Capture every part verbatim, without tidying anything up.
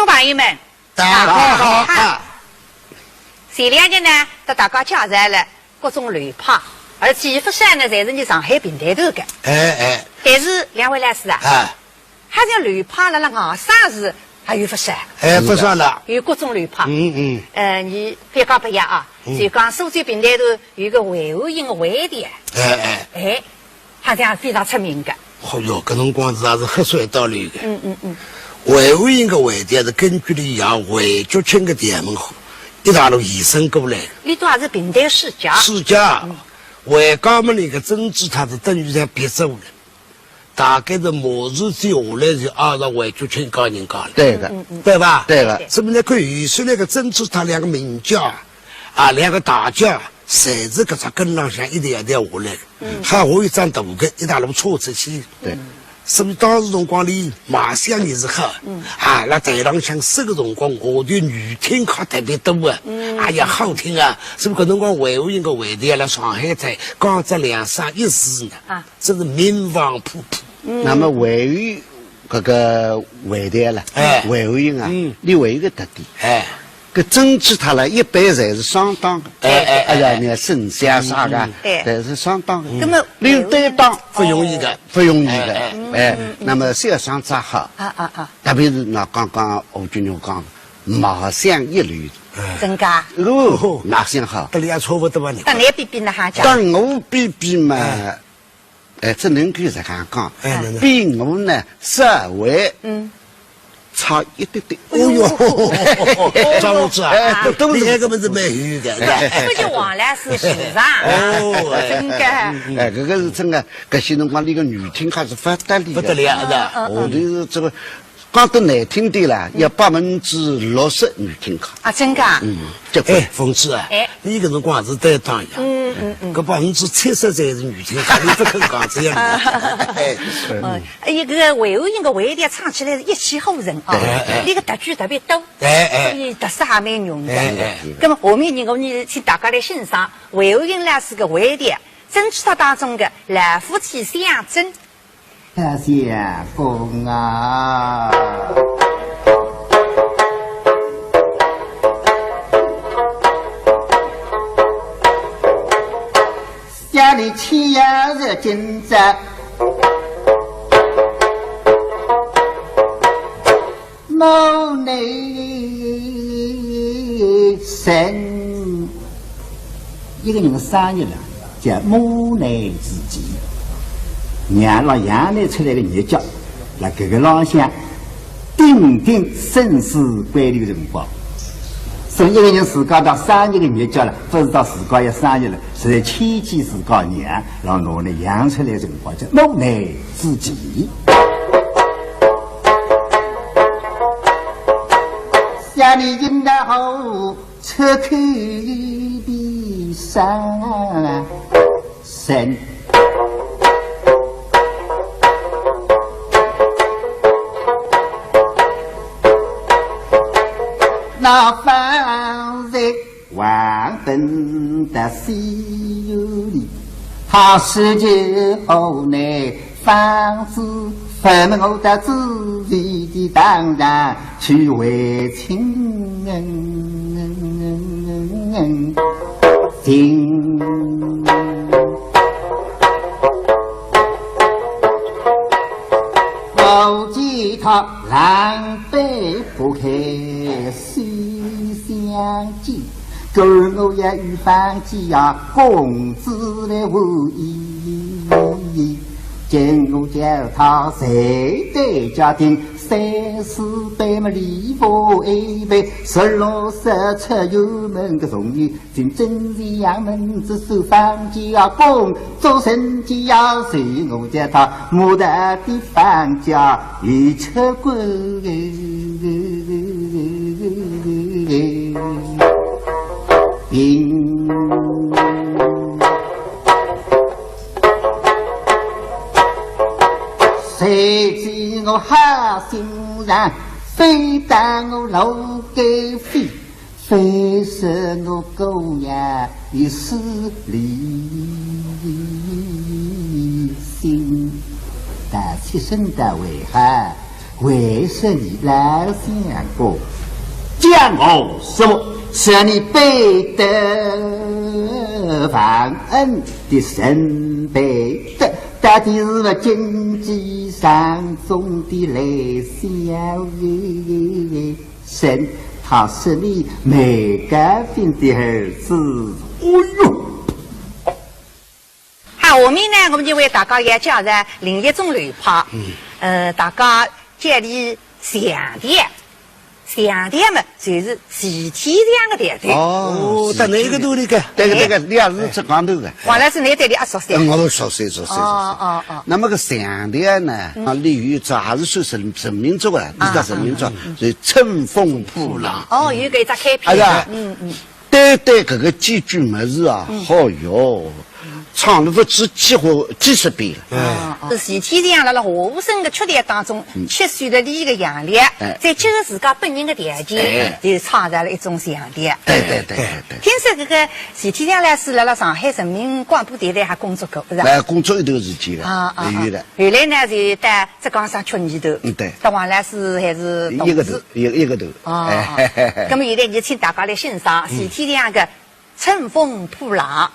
朋友们，大家好。前两日呢，搭大家介绍了各种流派，而且勿少呢，侪是伲上海评弹团个。哎，哎。但是两位老师啊，哎。好像流派辣辣外省是还有勿少。哎，勿少了。有各种流派。嗯，嗯。呃，伲覅讲别样啊，嗯。就讲苏州评弹团有个惠安行个惠调。哎，哎。哎， 好像非常出名个。哦哟，搿辰光是也是黑水道理个。嗯，嗯，嗯。惠安行个惠调是根据俚爷惠觉卿个调门好，一大路延伸过来。俚笃也是评弹世家。世家。嗯。惠家么，俚个曾子泰是等于像鼻祖了，大概是毛主席下来就挨着惠觉卿搿人家了。对个。嗯，嗯，嗯。对伐？对个。所以呢，看有些那个曾子泰两个名家，啊，两个大家，侪是搿只根浪向一条一条下来个。 嗯。还有一张大个，一大路错出去。对。所以当时辰光里，卖相也是好，嗯。啊，辣台浪向说个辰光，下头女听客特别多啊，嗯。哎呀，好听啊。所以搿辰光惠安行个惠调辣上海滩，讲只两三一四呢，啊。真是名望普普。嗯。那么惠安 搿个惠调了，哎。惠安行啊，嗯。俚还有一个特点，哎。搿曾子泰了，一般侪是双档个，哎，哎，哎呀，哎。你看沈香啥个，嗯。对。侪是双档个。嗯。那么俚单档勿容易个。勿容易个，哎，哎。哎，嗯，嗯。那么小双只好，啊，啊，啊。特别是喏，刚刚吴君玉讲，卖相一流。哎。真个？哦，卖相好。搭俚也差勿多吧，你看。搭侬比比哪哈讲？搭我比比嘛，哎。 哎，只能够实梗讲，哎，哪能？比我呢稍微，嗯。差一点点。哦哟，张老师啊，哎，都，都是，你搿个么是蛮有个，是吧？哎，不就王老师是啊？哦，哎。真个。哎，搿个是真个，搿歇辰光俚个女听客是勿得了个。勿得了，是吧？嗯，嗯，嗯。后头是这个 讲得难听点啦，要百分之六十女听客。啊，真个啊？嗯，结棍。哎，凤姐啊，哎。你搿辰光也是担当呀。嗯，嗯，嗯。搿百分之七十侪是女听客，你勿肯讲这样的。哎。嗯，哎，搿个惠安行个惠调唱起来是一气呵成啊，哎，哎。那个特句特别多，哎，哎。所以特色还蛮浓的。哎，哎。那么下面呢，我们请大家来欣赏惠安行老师个惠调，曾子泰当中个老夫妻相争。 老相公啊，想你今日今朝，母内身。一个人个生日了， 叫母内之期。娘辣养倷出来个日脚，辣搿个浪向定定生死关头个辰光。所以一个人自家到生日个日脚了，勿是到自家要生日了，是在牵记自家娘，辣拿倷养出来个辰光，叫母内之期。想你应该好 出口闭上身。那方才王本的西游里，他是就后来方子 分我的自己的当然去为情情。我见他狼狈不堪，心相见。 故而我也与方子呀，公子来无疑。见我叫他谁对家庭，三四杯么礼服一杯，十六十出油门个容易，进真是衙门之事，方子呀，公 做生意呀，随我在他牡丹的房价一切归平。谁知我好心肠，非但我老该飞。 非是我姑爷的势利心，但出身的为何为什么老相公讲我说是你背德忘恩的人背德，到底是我经济上中的来小人，他是你梅高finna的儿子。哎呦！ 好，下面呢，我们就为大家要介绍另一种流派。嗯。呃，大家叫俚祥调。祥调嘛，就是齐天祥个调调。哦，哦，到哪个都那个。对个，对个，哎。你也是浙江头个。王老师，你对俚也熟悉。哎，我都熟悉，熟悉，熟悉。哦，哦，哦。那么个祥调呢，嗯。啊，俚有一只还是算成，成名作啊，啊，一只成名作，啊，啊，啊。就是《乘风破浪》。哦，有个一只开篇。啊，是啊。嗯，嗯。 单单搿个几句物事啊，嗯。好哟，唱了勿知几化几十遍了。哎。啊，是齐天祥辣辣华武生个曲调当中，嗯。吸收了俚个腔调，哎。再结合自家本人个条件，哎。就创造了一种祥调。对，对，对，对，对。听说搿个齐天祥老师辣辣上海人民广播电台还工作过，是吧？哎，工作一段时间了，啊，啊，啊。有的。后来呢，就到浙江省曲艺团，嗯，对。搭王老师还是同事。一个头，一个，一个头。 哦，哎。哦。那么现在就请大家来欣赏，嗯。齐天祥个《乘风破浪》。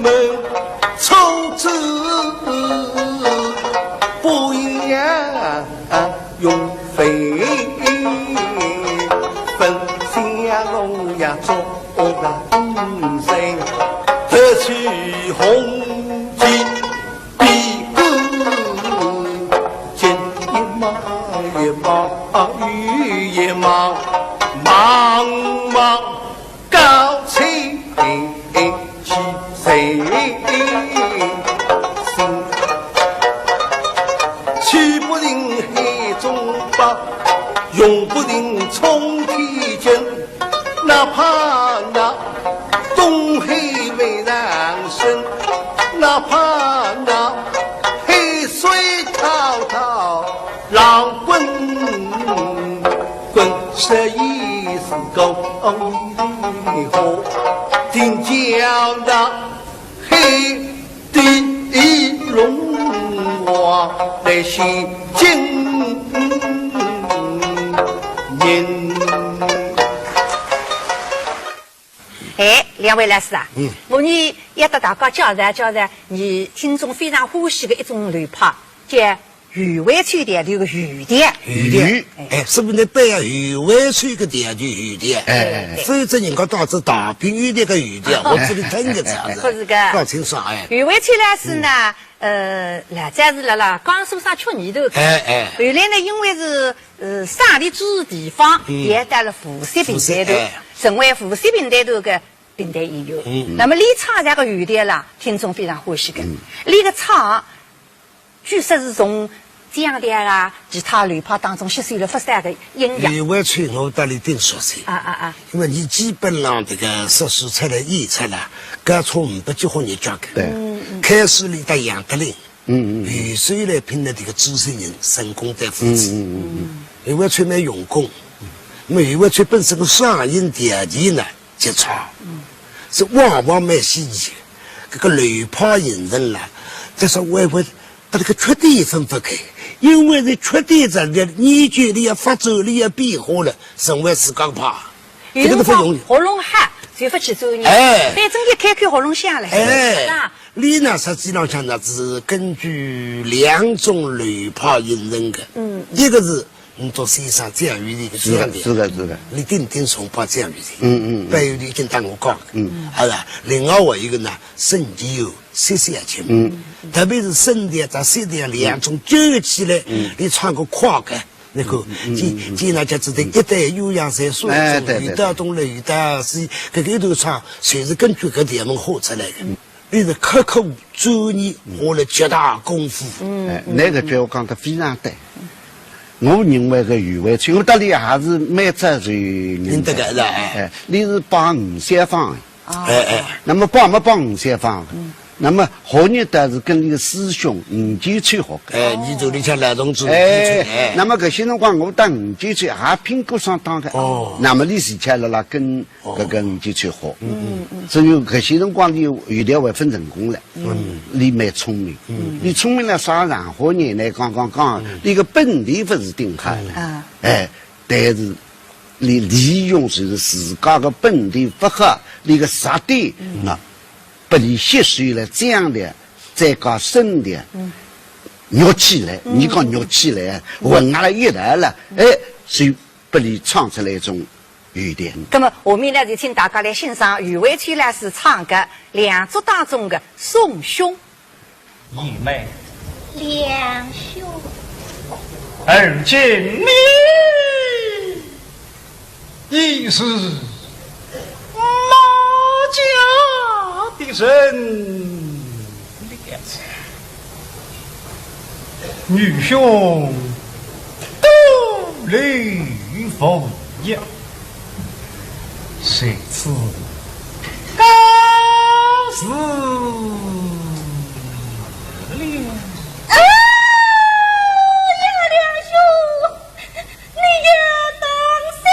们出之不言用非，分享我也做人谁，特取红旗比鼓，见一马一马，雨一马，茫茫 高吹起谁心？去不停黑中报，永不停冲天军。哪怕那东黑未然升，哪怕那黑水滔滔浪滚滚，十一时高。 哦，你的火，定叫那黑的龙王来洗净人。哎，两位老师啊，嗯。我呢要搭大家介绍介绍，伲听众非常欢喜的一种流派，叫 余惠翠调调个余调。余调，哎，是不是得背啊？余惠翠个调调余调，哎，哎，哎。否则人家当仔大平原调个余调，我这里听个这样子，不是个。搞清爽哎。余惠翠呢是呢，呃，老早是辣辣江苏省曲艺团个，哎，哎。后来呢，因为是，呃，生理注意地方，嗯。调到了无锡评弹团，无锡，哎。成为无锡评弹团个评弹演员。嗯，嗯。那么俚唱这个余调啦，听众非常欢喜个。嗯。俚个唱 据说是从江调啊、其他流派当中吸收了不少的阴阳。余惠翠我搭俚顶熟悉，啊，啊，啊。因为伲基本上这个说书出来演出啦，搿差勿多几化年纪个。对。嗯，嗯。开始俚搭杨德林，嗯，嗯，嗯。后首来拼了这个主持人沈公旦父子。嗯，嗯，嗯，嗯。余惠翠蛮用功，那么余惠翠本身个嗓音条件呢， 极差，是往往蛮稀奇。搿个流派形成了，但是我也会把这个缺点分不开，因为是缺点在这研究里也发展里也变化了，成为自家个派，这个都不容易。有辰光喉咙好，就不去钻研，哎。反正一开口喉咙响了，哎。是吧？俚呢，实际上讲呢，是根据两种流派形成的，嗯。一个是 你做先生这样有一个是的，这样的，是的，是的。你顶顶崇拜这样的，嗯，嗯，嗯。不然你已经当我讲了，嗯。好了，另外我一个呢，沈建友、薛小青，嗯。特别是沈调搭薛调两种结合起来，嗯。你唱个快歌，那个，嗯，嗯，嗯，嗯。今，今那叫做一代鸳鸯在树林中，哎，对，对，对。有道东来，有道西，搿个一头唱，全是根据搿条门火出来的。嗯。 你是刻苦钻研，花了极大功夫。嗯，哎，嗯，那个句话讲得非常对。我认为个余惠翠，我搭俚也是蛮早就认得个，认得个，是吧？哎，哎。俚是拜吴小芳的。哦。哎，哎。那么拜么拜吴小芳，嗯。那么学艺倒是跟俚个师兄吴建琛学个。哎，伲这里向老同志，哎，哎。那么搿歇辰光我搭吴建琛也拼过双档个。哦。那么俚是吃了啦，跟 哦。搿个吴建琛学。嗯，嗯。所以搿歇辰光俚有点还勿成功了。嗯。俚蛮聪明。嗯。俚聪明了啥？上好年来刚刚讲，嗯。俚个本钿勿是顶好了。嗯。啊。哎，但是俚利用就是自家个本钿勿好，俚个弱点，嗯。啊，拨俚吸收了这样的，再加深的，嗯。学起来，嗯。你讲学起来，嗯。混合了一道了，哎，所以 拨俚唱出来一种语调。那么下面呢，就请大家来欣赏余惠翠老师唱个《梁祝》当中的宋兄。贤妹。梁兄。而今你已是 马家的人了。女兄多留无益，在此告辞了。啊呀，梁兄！ 你要当心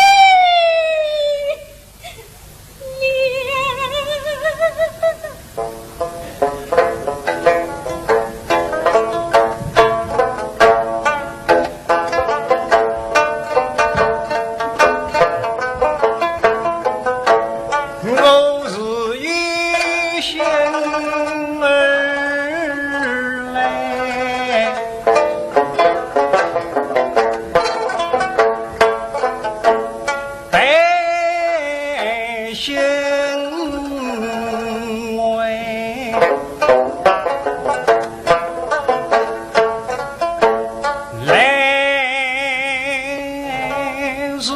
了。我是一心而来，拜新位。 来时，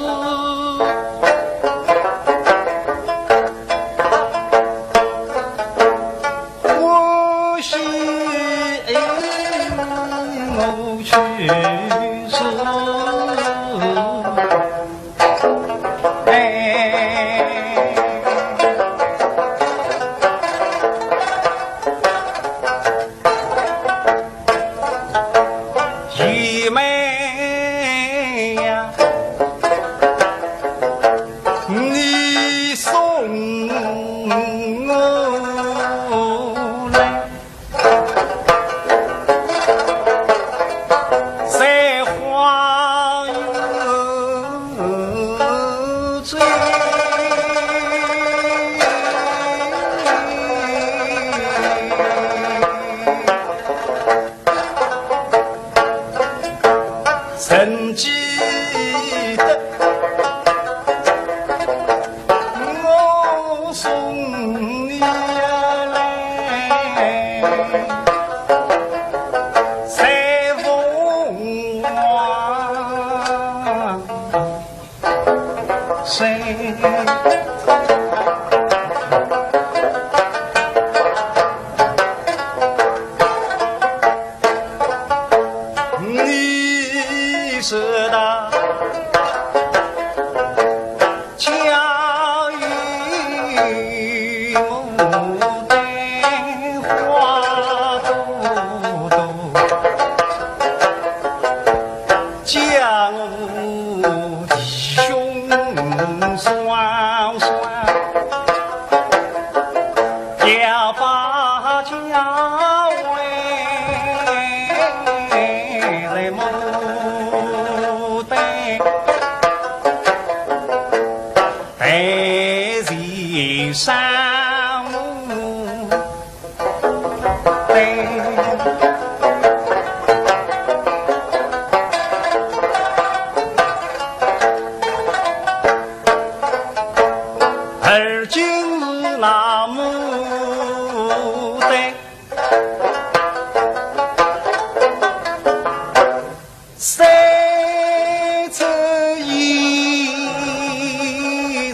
我喜我去时，哎。 姐妹呀，你送我来，在花园中。 曾记得我送你来，在凤凰 谁？你是那佳音牡丹花朵朵。 将我弟兄双双，要把家回来牡丹，待在山姆。 而今是那牡丹，三尺以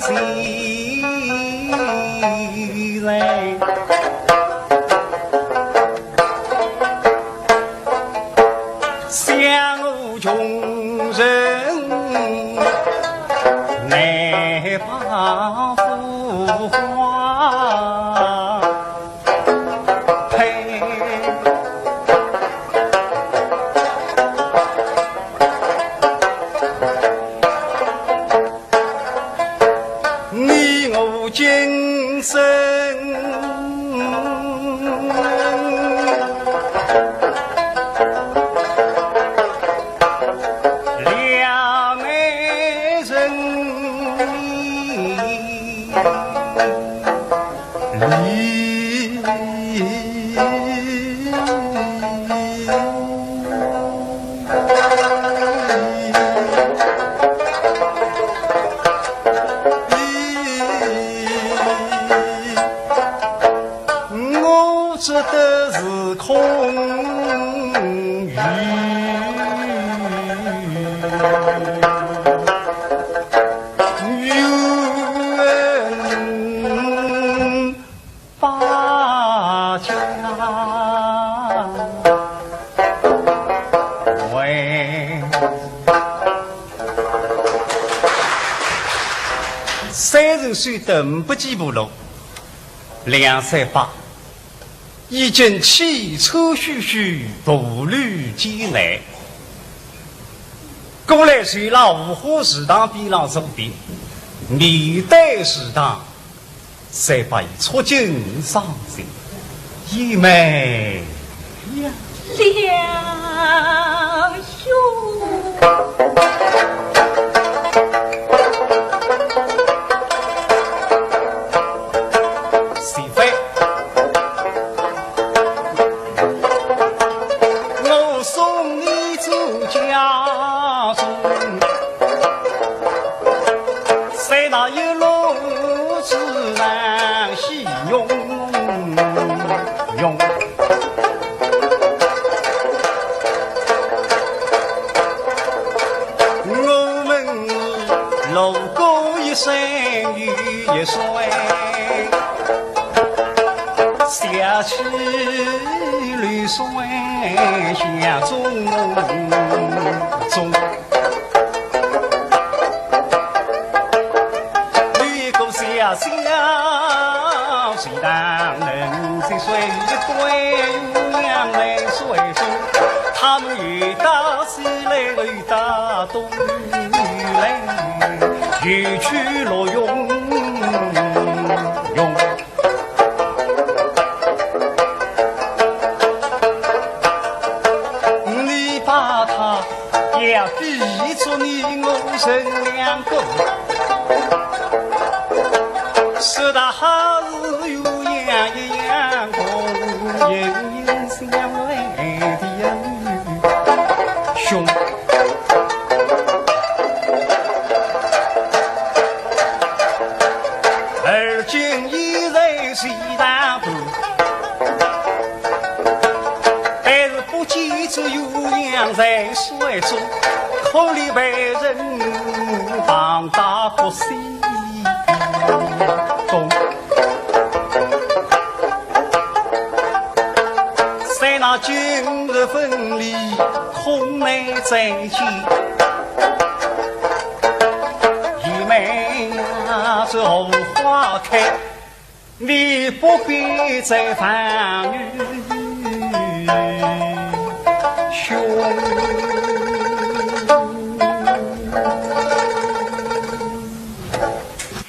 前来。 想我穷人难把浮华配。你我今生 两难成迷离。 我只得是空余愿把家回。三人虽等不及部落， 梁山伯已经气喘吁吁，步履艰难。过来，随了五花祠堂边浪坐定，面对祠堂，再把伊触景伤情，一妹呀， 梁兄。是非，用。我们路过一山又一山，下起绿水向中中。 有一个小小水塘，能进水一对鸳鸯来水中，他们游到西来，游到东来，游去乐融融。你把它 要比作你我人两个，是大还是有样一样，公英雄相爱的呀，兄。而今已在西塘头，但是 不见这鸳鸯在水中，可怜为人旁打不息。在那今日分离，空难再见。一面这荷花开， 你不必再烦于兄。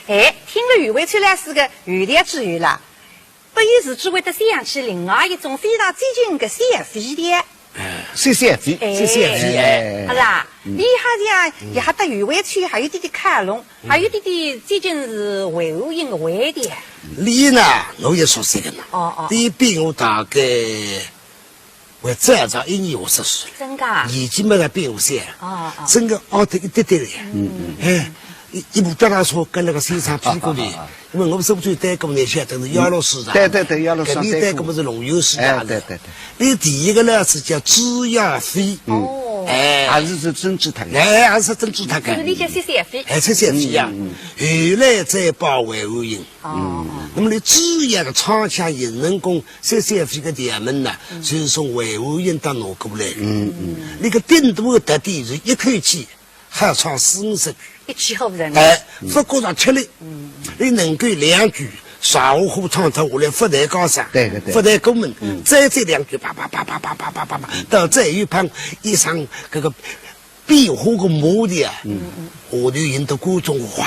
哎，听了余惠翠老师个《游调》之后啦，不由自主会得想起另外一种非常接近个小飞调。 哎，小小飞，哎，小小飞，哎。阿是啊，嗯。伊好像也还搭余惠翠还有点点靠拢，嗯。还有点点接近是魏武营个味道。俚呢，我也熟悉个呢。哦，哦。俚比我大概还早早一年五十岁了。真个啊？年纪嘛还比我小。哦，哦。真个矮脱一点点个。嗯，嗯。哎，一，一部脚踏车跟那个先生屁股里，啊，啊，啊。 因为我们苏州待过呢，晓得是姚老师啊。对，对，对，姚老师搿面待过么是龙游师啊。哎，对，对，对。俚第一个呢是叫朱亚飞。嗯。哦。哎。还是，是曾志泰。哎，还是曾志泰。搿个俚叫小小飞。哎，小小飞呀。嗯，嗯，嗯。后来再拜魏武营。哦。那么呢，朱亚个唱腔也能讲小小飞个调门呢，嗯。就是从魏武营搭拿过来个。嗯，嗯。那个顶大个特点是一口气 好唱四五十句。一气呵成。哎，嗯。勿觉着吃力。嗯。俚能够两句，唰呼呼唱脱下来，勿带高声，对个，对。勿带过门，嗯。再再两句，啪啪啪啪啪啪啪啪啪，到最后一棒，一声搿个变化个模样啊，嗯。下头引得观众哇，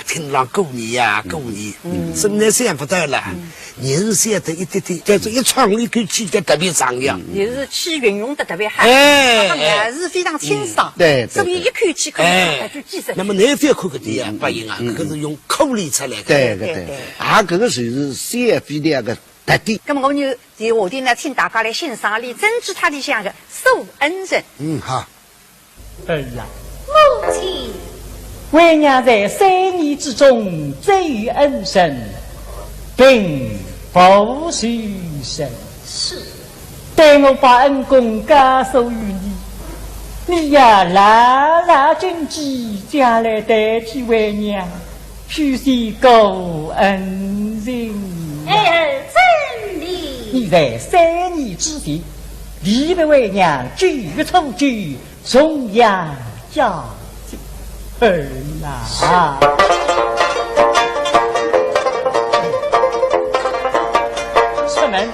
听了过瘾呀，过瘾。嗯。所以呢，想勿到啦。嗯。 人是晓得一点点，但是一唱一口气就特别张扬。也是气运用得特别好，哎，哎。还是非常清爽。嗯，对，对，所以一口气可以唱好几十句。哎，那么侬覅看搿点啊，嗯，八音啊，嗯，搿个是用口里出来个。对，对，对，对。啊，搿个就是小飞调个特点。那么我们就下头呢，请大家来欣赏俚曾志泰里向个《送恩人》。嗯，好。 儿啊，母亲。为娘在三年之中最有恩人，并不是人。是。待我把恩公告诉于你，你要牢牢谨记，将来代替为娘，许仙个恩情。儿遵命。你在三年之前，离别为娘九月初九， 重阳佳节，儿啊。出门。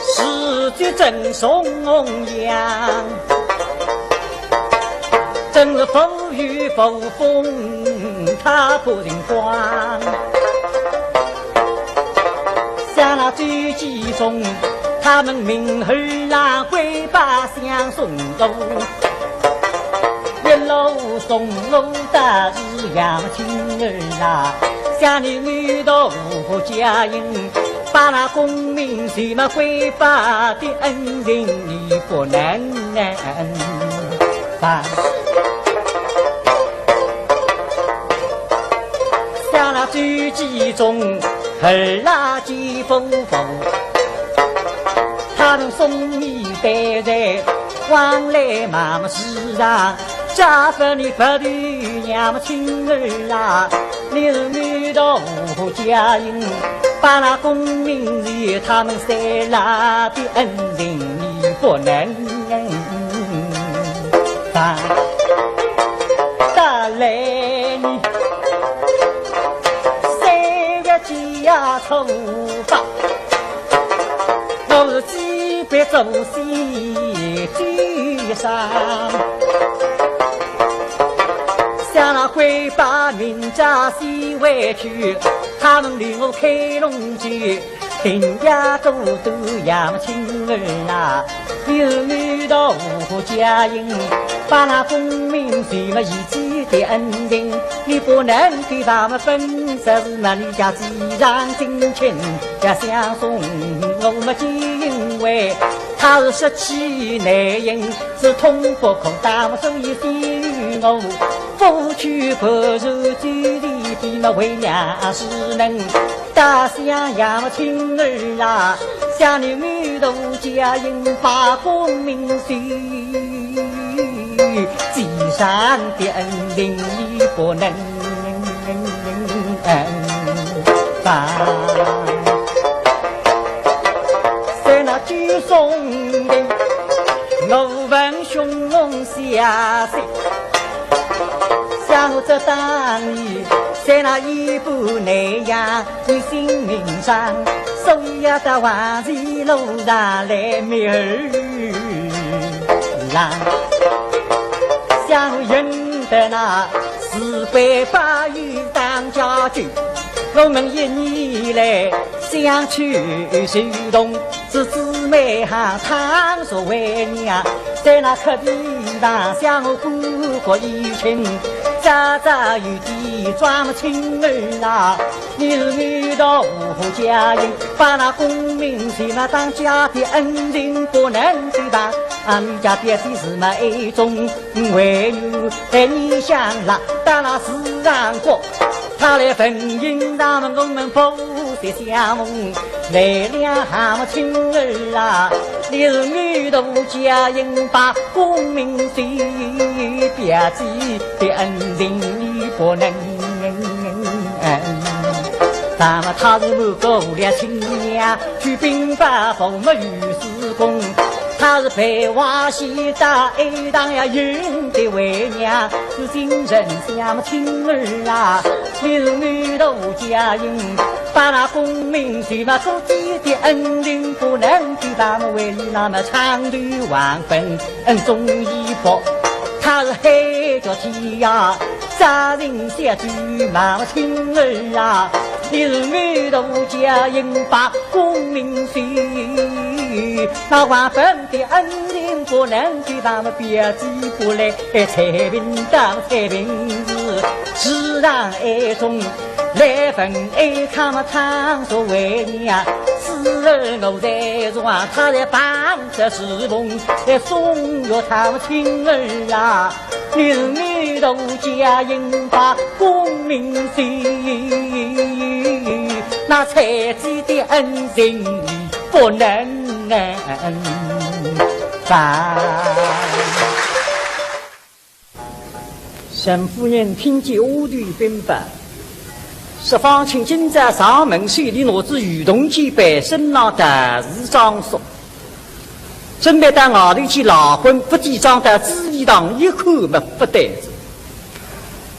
时节正重阳，正是福雨福风，他不人光。 想那周继忠，他们明儿啊，会把相送路，一路送路到是阳春儿啊，想你女大无家应，把那功名谁么会把的恩情你不能忘。 想那手机中，儿啊，几不服。他们送你带在往来忙时啊，假使你不对娘亲儿啊，你是女的无家人，把那功名与他们三拉的恩情你不能 打。打来你三月节呀初八，我是几百做戏悲伤，想那会把名家戏回去，他们与我开龙间。 人家都都要亲儿啊，你是女的无家人，把那功名谁么一起的恩情，你不能给他们分，这是么你家既然近亲要相送，我么就因为他是失去男人，是痛不可当，所以先与我夫妻不如聚离，比么为娘是能。 大想要么亲儿啊，想你女的家人把功名谁，既然的恩情你不能忘。在那九松亭，我闻兄下信，想我这当年在那一步南阳 你性命上，所以要到万里路上来觅儿郎。想我认得那四百八爷当家舅，我们一年来相去随同，是姊妹行趟所为娘，在那客地上想我哥哥一亲，早早有点装亲儿啊。 你是女的无家人，把那功名谁么当家的恩情不能对忘。啊，你家爹爹是么一种为女，哎，你想啦，到那时辰光，他来问应当我们不再相逢，来两行亲儿啊，你是女的无家人，把功名谁表姐的恩情你不能 那么他是我个无良亲娘，去禀报父母御史公，他是被挖西大一当呀，有的为娘，是今人想亲儿啊，你是女的无家人，把那功名谁么做姐的恩情不能对忘，为你那么长途往返，恩重义薄，他是海角天涯。 杀人小鬼冒亲儿啊，你是女的无家人，把功名谁那往分的恩情不能对忘，表姐不来，采萍到采萍是，时常暗中来问爱他们唱所为娘，死后我才说他在旁边是梦，送月他们亲儿啊。 你是女的无家人，把功名谁，那采萍的恩情不能忘。陈夫人听见丫头禀报，说方卿今朝上门，手里拿仔渔筒简板，身浪道士装束， 准备到外头去赖婚，勿知装到紫薇堂一看么勿对哉。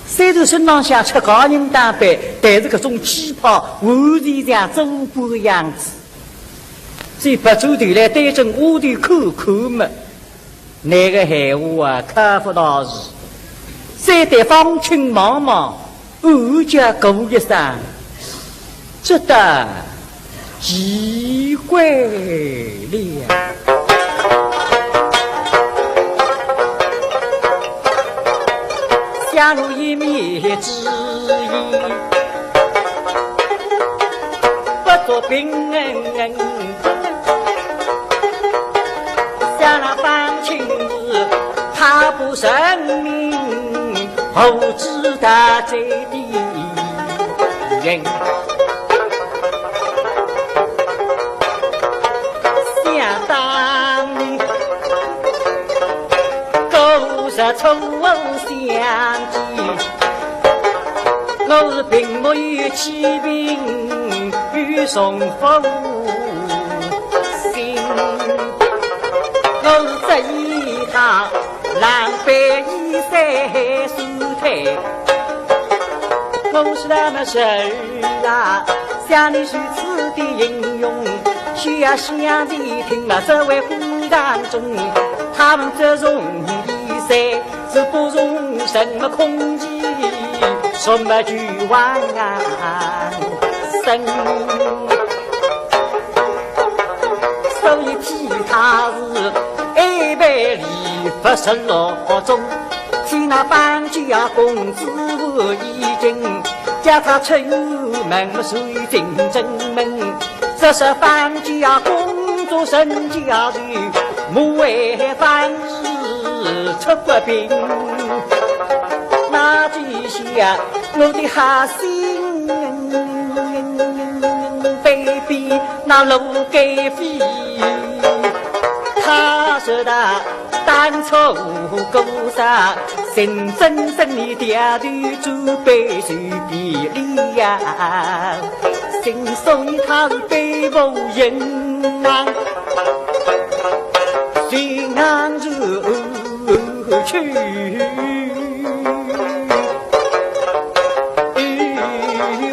虽然身浪向出家人打扮，但是搿种气派完全像做官个样子。所以别转头来对准丫头看看么，倷个闲话啊，靠勿牢实。再对方卿望望， 暗叫苦一声，这倒奇怪了。想我一面之缘，不作凭。 想那方卿是他不认命，何止大罪的想当年，古时初相见，我是并没有欺骗与重负心，我是这一趟狼狈一生输退。 我是那么时啊，像你如此的英雄，需要乡亲听了这位姑娘中，他们这种比赛是不容什么空气，什么虚妄啊，生。所以替他是一杯礼佛十六种。 替那班家公子我已经，叫他出门么水晶正门。这是班家公子身家的，莫为凡事出不平。那几下我的好心卑鄙，那路该飞。他说道， 当初过杀，真正是你爹的祖辈是比利呀，心所以他是被无人呐，心难入去。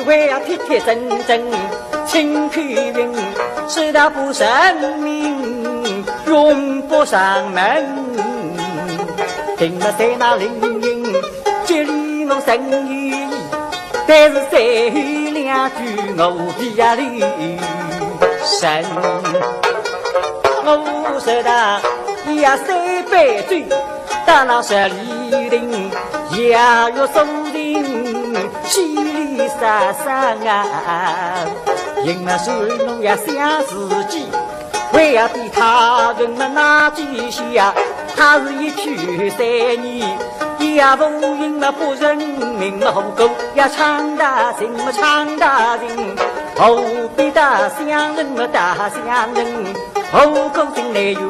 为啊，铁铁铮铮 青口云，是他不认命，永不上门。定了在那林荫，这里我生有意，但是最后两句我比较留神。我说道，一夜三杯酒，到那十里亭，夜月送人，稀里散散啊。 因为是奴呀想自己，为要比他人们那几下，他是一去三年，也无因了不认命了，后宫也唱得什么唱得人，何必大乡人么大乡人，后宫进内园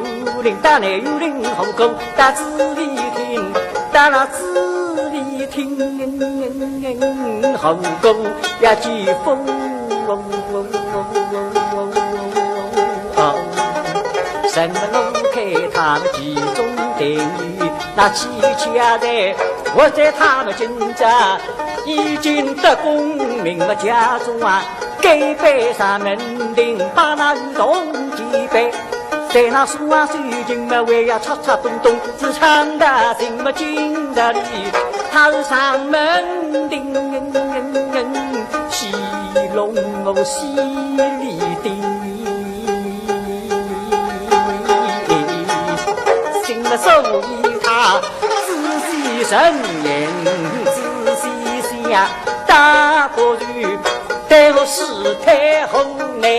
林，大内园林后宫大紫禁厅，大那紫禁厅。 后宫要接风。什么我看他们其中定语，那七七啊在，我在他们今朝已经得功名了，家中啊，该拜上门庭，把那女童祭拜。 在那书房水晶么，还要插插东东，只唱得什么经的哩，他是上门庭，戏弄我戏里的。心么所以他仔细沉吟，仔细想，大不如待我是太后难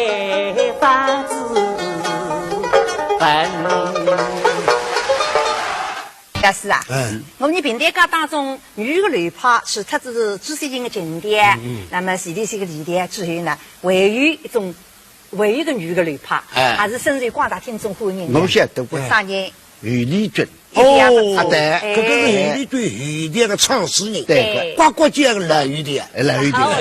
发子。 但是啊，嗯。我们评弹界当中女的流派，除脱仔朱雪琴的琴调，嗯，嗯。那么徐丽雪的离调之后呢，还有一种，还有一个女的流派，哎。也是深受广大听众欢迎的。我晓得个。啥人？侯丽君。哦，啊，对。哎。搿个是侯丽君后调的创始人，对个。呱呱叫个老侯调。哎，老侯调。哦，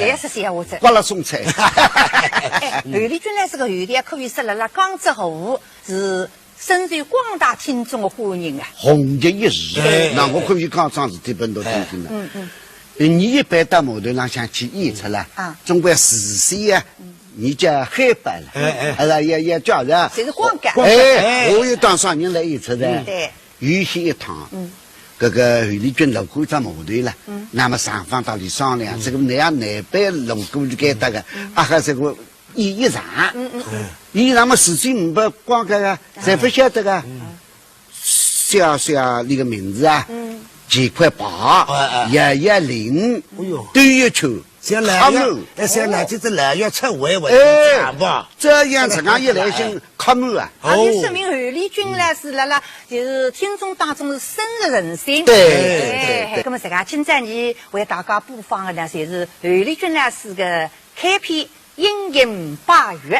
也是写我这。刮了送菜。哎，侯丽君呢，搿个后调可以说辣辣江浙沪是 深受广大听众的欢迎啊。红极一时，哎。那我可以讲桩事体拨侬听听了。嗯，嗯。你一般到码头浪向去演出了，啊。总归事先啊，嗯。你叫海报了，哎，哎。阿拉要，要叫人。侪是广告。广告，哎，哎。我有当啥人来演出的？嗯。对。有些一趟，嗯。搿个侯丽君路过只码头了，嗯。那么双方搭俚商量，嗯。这个哪样难办路过就该搭个，嗯。啊，还是个 伊一场，嗯，嗯，嗯。伊那么事情没广告啊，侪勿晓得个。嗯。写写伊个名字啊，嗯。几块牌，哎，哎。摇摇铃，哎哟。兜一圈，像老爷，看门。哎，像老爷子老爷出外，哎，讲吧。这样子俺一来兴，不满啊。啊，就说明侯丽君呢是辣辣就是听众当中是深入人心。对，哎，对，对。那么这个今朝呢为大家播放的呢，就是侯丽君老师的开篇《莺莺拜月》。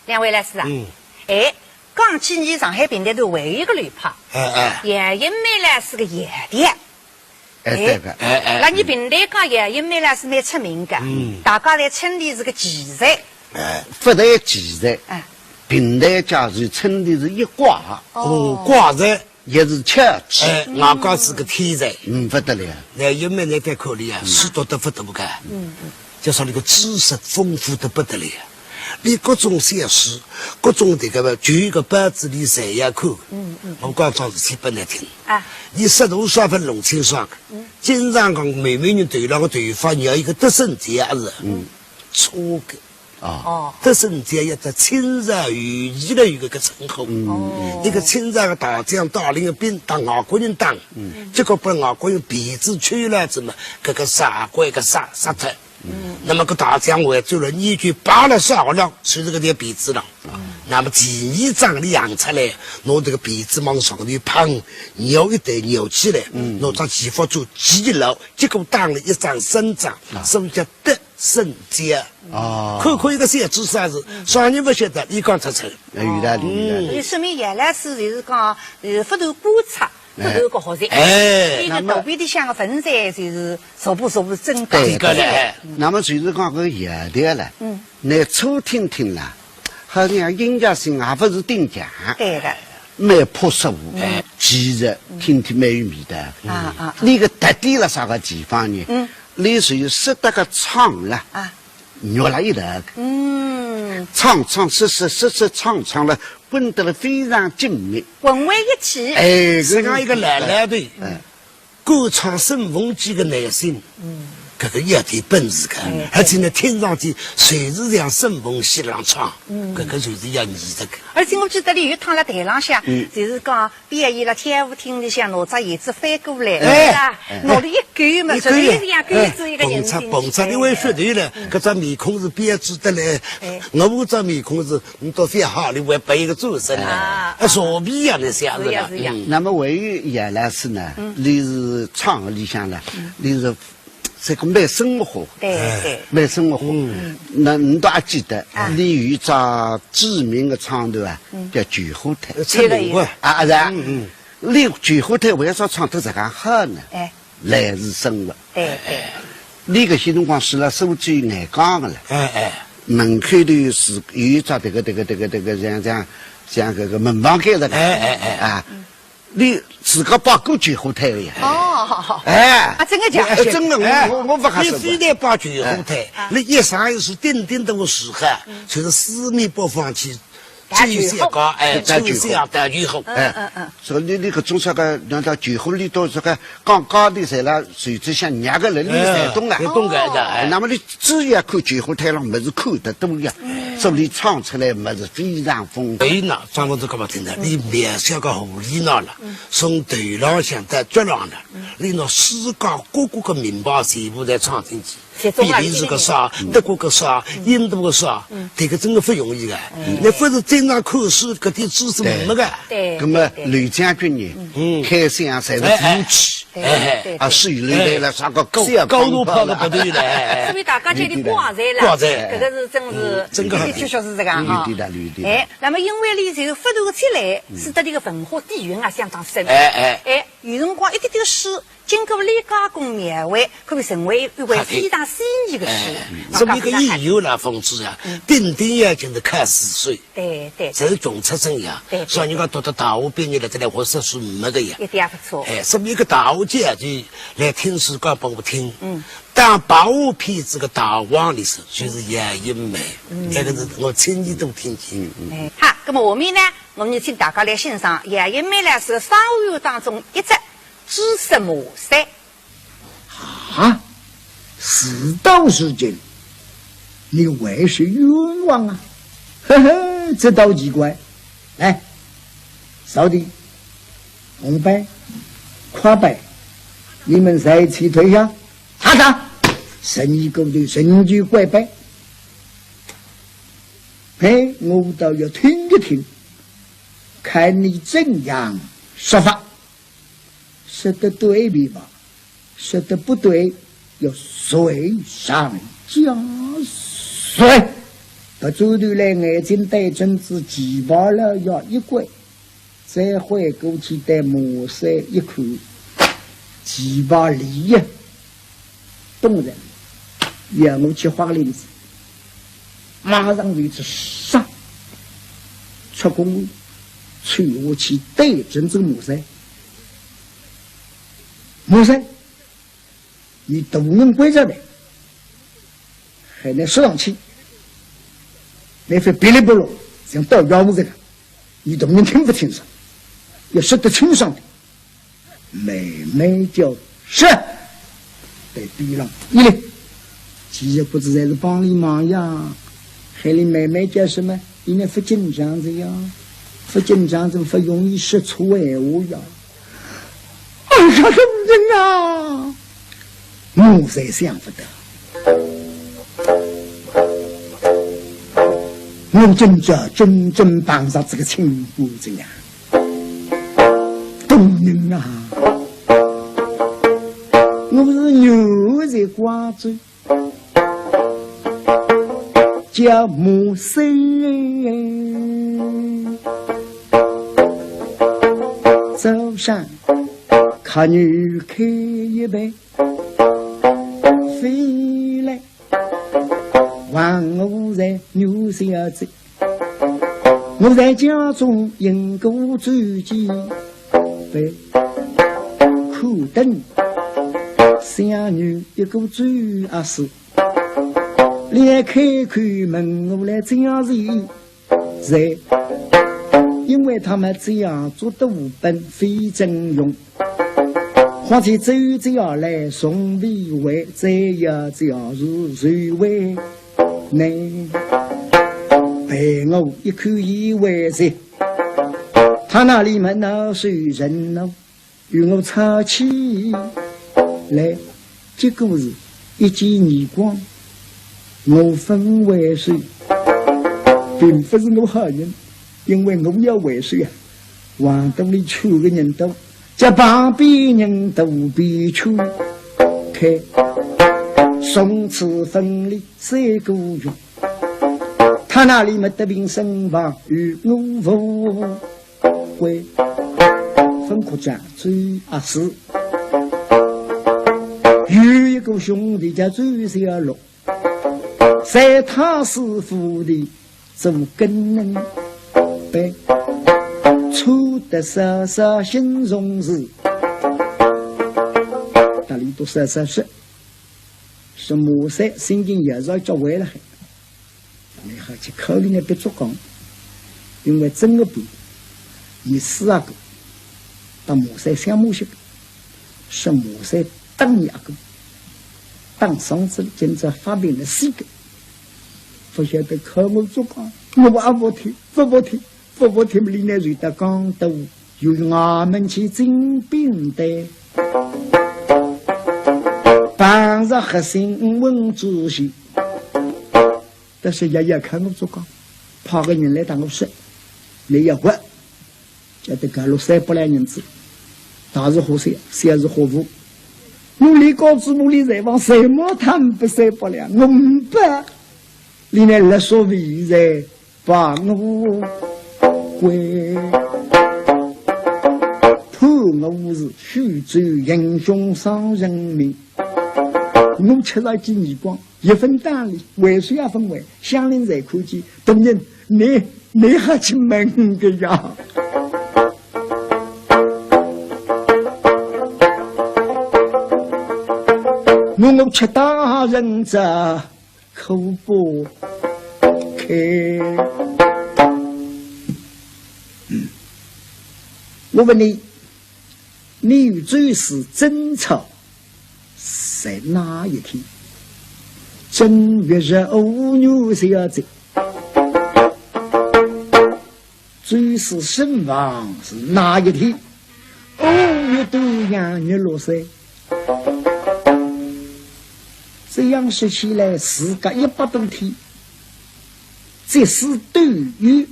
两位老师啊，嗯。哎，讲起伲上海评弹团还有一个流派，哎，哎。杨云梅老师个《夜调》。哎，对个。哎，哎。那伲评弹界杨云梅老师蛮出名个，嗯。大家侪称俚是个奇才。哎，勿但奇才，哎。评弹界是称俚是一怪。哦，怪才。 也是巧记。哎，外加是个天才。嗯，勿得了。杨云梅呢，再看俚啊，书读得勿多个。嗯，嗯。就说俚个知识丰富得不得了。俚各种小书，各种迭个吧，就一个报纸里侪要看。嗯，嗯。我讲桩事体拨㑚听。啊。俚舌头十分弄清爽个，嗯。经常讲某某人头浪个头发染一个得胜节日。嗯。错个。 啊。哦。得胜节一只清朝有，现在有搿个称呼。嗯。哦。一个清朝个大将带领个兵搭外国人打，嗯。结果拨外国人辫子抽了子嘛，搿个杀官个杀，杀脱。嗯。那么搿大将回转来，伲就拔了杀了，就是搿条辫子了。嗯。那么第二仗里行出来，拿迭个辫子往上头一碰，绕一带绕起来，嗯。拿只旗法做系牢，结果打了一仗胜仗，啊。所以叫得 胜节。哦。看看一个小知识啊是，啥人勿晓得，俚讲出来。哎，有道理，有道理。嗯。也说明杨老师就是讲，呃，勿断观察，勿断个学习。哎。伊个肚皮里向个文才就是逐步逐步增长。对，对个嘞。那么就是讲搿个《夜调》了，嗯。㑚初听听啦，好像音乐性也勿是顶强。对个。蛮朴素，哎。其实听听蛮有味道。啊，啊，啊。俚个特点辣啥个地方呢？嗯。 俚属于说得个唱了，啊。肉了一头。嗯。唱唱说说说说唱唱了，混得了非常紧密。混为一体。哎，实际上一个老老头，哎。敢唱沈凤记个男性，嗯。搿个一点本事个，哎，而且呢，听上去随时像沈凤戏浪唱，嗯。搿个就是要艺术个。而且我记得俚有一趟辣台浪向，嗯。就是讲 表演了跳舞厅里向拿只椅子翻过来，哎，是吧？哎。拿了一勾嘛，一勾，实在是像勾仔一个人进去。哎，捧场，捧场，你会说对了，嗯。搿张面孔是标致得来，哎。我搿张面孔是，你都非好，你会摆一个主持人，啊。啊，傻逼呀，那小子了，是呀，是呀。嗯。那么还有一样呢是呢，嗯。俚是唱里向呢，嗯。俚是 这个蛮生活化，对，哎。对。蛮生活化。嗯。那你都还记得，啊。俚有一只著名的唱段啊，嗯。叫《救火队》。呃，出名过。啊，是啊。嗯，嗯。俚《救火队》为啥唱得这样好呢？哎。来自生活。对，对。俚搿歇辰光是辣苏州南江的了。哎，哎。门口头是有一只这个，这个，这个，这个，像，像，像这个门房间的。哎，哎，哎。啊。嗯。 俚自家摆过救火队的呀。哦，好，好。哎。啊，真的假的？哎，真的，我，哎，我，我不瞎说。俚非但摆救火队，哎。俚一生一世顶顶多是哈，嗯。就是四面八方去救火，救火，哎，救火，救火，救火。嗯，嗯，嗯。所以俚，俚搿种啥个，难道救火里头啥个，刚刚的谁了，谁只想伢个人，俚侪懂啊。哎，侪懂个的，哎。那么俚 只要看救火队浪物事看得多呀，嗯。所以唱出来物事非常丰富。哎，那张文子干嘛听的？嗯。俚描写个狐狸闹了，嗯。从头浪向到脚浪了，嗯。俚拿世界各国个名牌全部侪唱进去。集中了，比利时个啥，嗯。德国个啥，嗯。印度个啥，嗯。这个真的不容易的。嗯。那不是经常看书，搿点知识没个。对。那么，对，对。刘将军呢，嗯。开箱侪是武器。哎，哎。 对，对，啊，对。是有嘞，来啥个高，是呀，高度炮个不对了，哎，哎。所以大家觉得怪才了，怪才。搿个是真是，嗯，真个的确确是这个啊。有点道理，有点道理。哎，那么因为俚这个勿断个积累，嗯。使得这个文化底蕴啊相当深。哎，哎。哎，有辰光一点点书，经过俚加工描绘，可以成为一回非常诗意的书。哎，哎。啊，这么一个演员啦，讲得上海。冯至啊，嗯。顶顶要紧的看四岁。 对，对。侪是穷出身呀。对，对。所以人家读到大学毕业了，再来学说书没个呀。一点也不错。哎，所以一个大学教授来听书讲拨我听。嗯。当白话片子个大王里是，就是杨云梅。嗯。这个是我亲耳朵听见。嗯，嗯。哎，好，那么下面呢，我们就请大家来欣赏杨云梅老师双语当中一只《朱砂扇》。 啊，事到如今，你还是冤枉啊！呵呵，这倒奇怪。来，扫地、红牌、快牌，你们谁去退下？查查，人一个都人就跪拜。哎，我倒要听一听，看你怎样说法。 说得对没吧？说得不对，要罪上加罪。别转头来，眼睛对准仔旗袍老爷一看，再回过去对马三一看，旗袍里呀，懂人，要我去花翎子，马上就去杀，出宫，走下去对准仔马三。马三， 有大人关照的，喊倷说上去，倷覅噼里啪啦，像倒腰子这个，有大人听勿清爽，要说得清爽的，慢慢叫说，对边浪一立，其实不知侪是帮俚忙呀，喊俚慢慢叫什么，俚呢勿紧张的呀，勿紧张怎么勿容易说错闲话呀？ 哎呀，大人啊！我才想勿到，我今朝真正碰着这个清官哉呀！大人啊，我是远在广州， 叫马三，早上看你开一杯，回来还我在女小姐。 我在家中饮过酒几杯，苦等想女一个周阿四，连开口问我来讲是谁，因为他们这样做都本非正用。 况且周家来从未为这样家事受为难，被我一口以为是，他那里么恼羞成怒，与我吵起来。结果是一记耳光，我分为首，并不是我好人，因为我要为首啊，横肚里劝个人多， 叫旁边人都被劝开，从此分离三个月。他那里么得病身亡，与我无关。分科长周阿四，有一个兄弟叫周小六， 在他师傅的做跟人班，错得少少心中事。搭里头少少说，说马三心情也是要叫坏了海。你好去考虑那边做讲，因为真个不，你死啊个，搭马三相骂些个。 说马三打你阿哥，打伤仔了，今朝发病了死个。勿晓得看我做讲，我阿勿听，勿勿听，勿勿听，里内随得讲到有衙门去进兵的，碰着黑心文知县。但是爷爷看我做讲，派个人来搭我说，你要活， 叫得搿落三百两银子，大是花三，小是花五。我连告知屋里财房，什么他们不三百两，我唔不，里面勒索为财把我关，判我是徐州英雄伤人命。我吃了一记耳光， 一分打理，为啥要分为？乡邻侪看见，大人，你，你还去问个呀？我，我吃大人这口不开。嗯，我问你，你与周氏争吵 在哪一天？正月十五元宵节，周氏身亡是哪一天？五月端阳日落山。这样说起来，事隔一百多天，这是都有 亦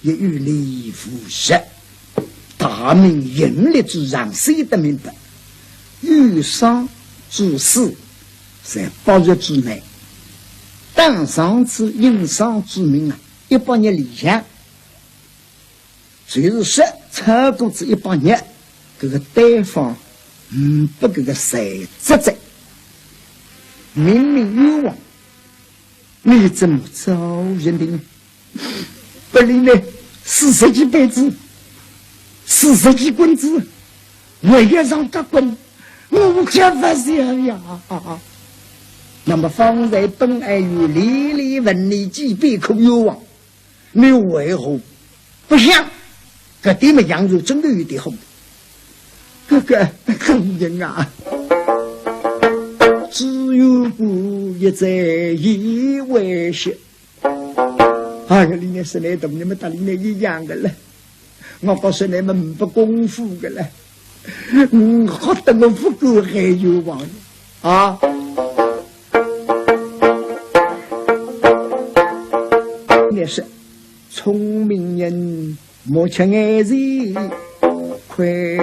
有理无实，大明阴历之上写得明白，有丧之事，在八日之内。上次应上之命啊，一百日里向，就是说超过仔一百日，搿个对方呒不搿个罪责哉，明明冤枉，你怎么招认定？ 拨俚呢，四十记板子，四十记棍子，还要让他滚，我吃勿消呀。那么方才本爱玉连连问你几遍可冤枉，你为何不响？搿点么杨传真的有点火。哥哥，大人啊，只有不一再以为是。 哎呀，俚呢是倷大人么搭俚呢一样个了。我告诉倷么呒不功夫个了。嗯，好得我勿敢害冤枉啊。倷是聪明人，莫吃眼前亏。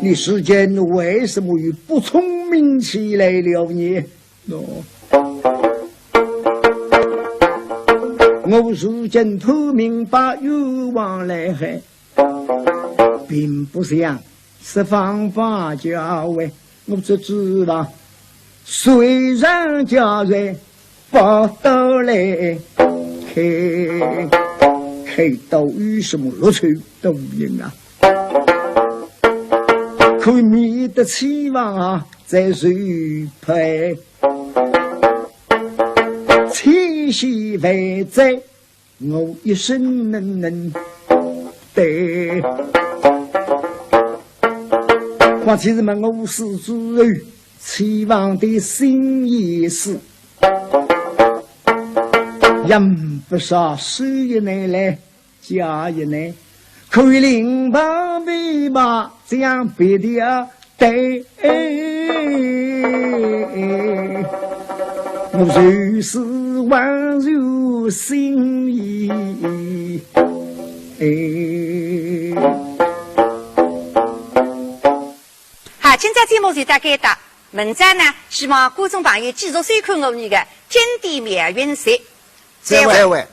你世间为什么又不聪明起来了呢？ 喏，我如今判明白冤枉来哉，并不像十方八家喂，我只指望虽然家人把刀来开，开刀有什么乐趣？大人啊，可免得欺王啊，再受ภั。 千险万灾，我一生能能担。况且是么我死之后，欺王的心也死，也呒不啥收入来 家业呢，可以另办别办，这样别的啊，对。我就是还有心意。好，今朝节目就到该搭。明朝呢，希望观众朋友继续收看我们的经典妙云集。再会。再会。